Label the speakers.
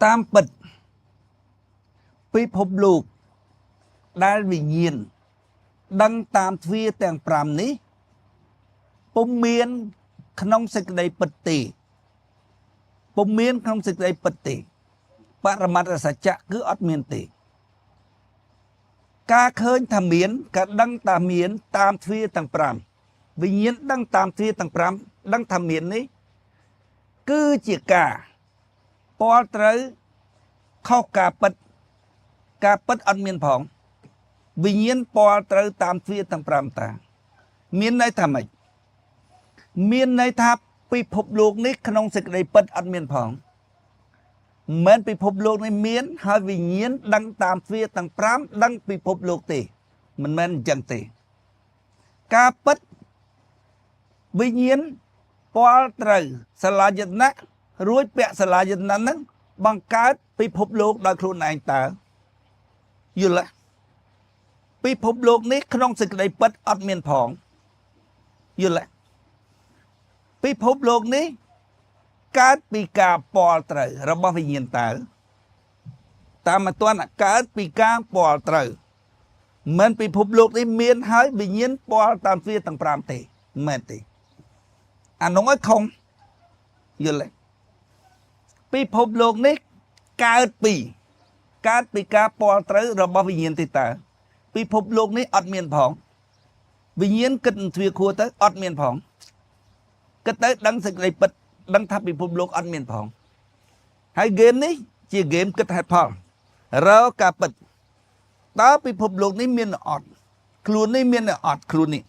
Speaker 1: តាមពិតពិភពលោកដែលវិញ្ញាណដឹងតាមទ្វារទាំង5នេះពុំមានក្នុងសេចក្តីពិតទេពុំមានក្នុងសេចក្តីពិតទេបរមត្ថសច្ចៈគឺអត់មានទេការឃើញថាមានការដឹងថាមានតាមទ្វារទាំង5វិញ្ញាណដឹងតាមទ្វារទាំង5ដឹងថាមាននេះគឺជាការពាល់ត្រូវខុសការពិតការពិតអត់មានផងវិញ្ញាណពាល់ត្រូវតាមទ្វារទាំង5តាមានន័យថាម៉េចមានន័យថាពិភពលោកនេះក្នុងសេចក្តីពិតអត់មានផងមិនមែនពិភពលោកនេះមានហើយវិញ្ញាណដឹងតាមទ្វារទាំង5ដឹងពិភពលោកទេមិនមែនអញ្ចឹងទេការពិតវិញ្ញាណពាល់ត្រូវសលាយតនៈរួចពាក់សលាយតនៈហ្នឹងបង្កើតពិភពលោកដោយខ្លួនឯងតើយល់ទេពិភពលោកនេះក្នុងសេចក្តីពិតអត់មានផងយល់ទេពិភពលោកនេះកើតពីការពាល់ត្រូវរបស់វិញ្ញាណតើតាមមិនទាន់កើតពីការពាល់ត្រូវមិនពិភពលោកនេះមានហើយវិញ្ញាណពាល់តាមទ្វារទាំង5ទេមិនមែនទេអានោះឲ្យខំយល់ទេពិភពលោកនេះកើតពីការពាល់ត្រូវរបស់វិញ្ញាណទេតើពិភពលោកនេះអត់មានផងវិញ្ញាណគិតទ្វារខួរទៅអត់មានផងគិតទៅដឹងសេចក្តីពិតដឹងថាពិភពលោកអត់មានផងហើយហ្គេមនេះជាហ្គេមគិតហេតុផលរកការពិតតើពិភពលោកនេះមានអត់ខ្លួននេះមានអត់ខ្លួននេះ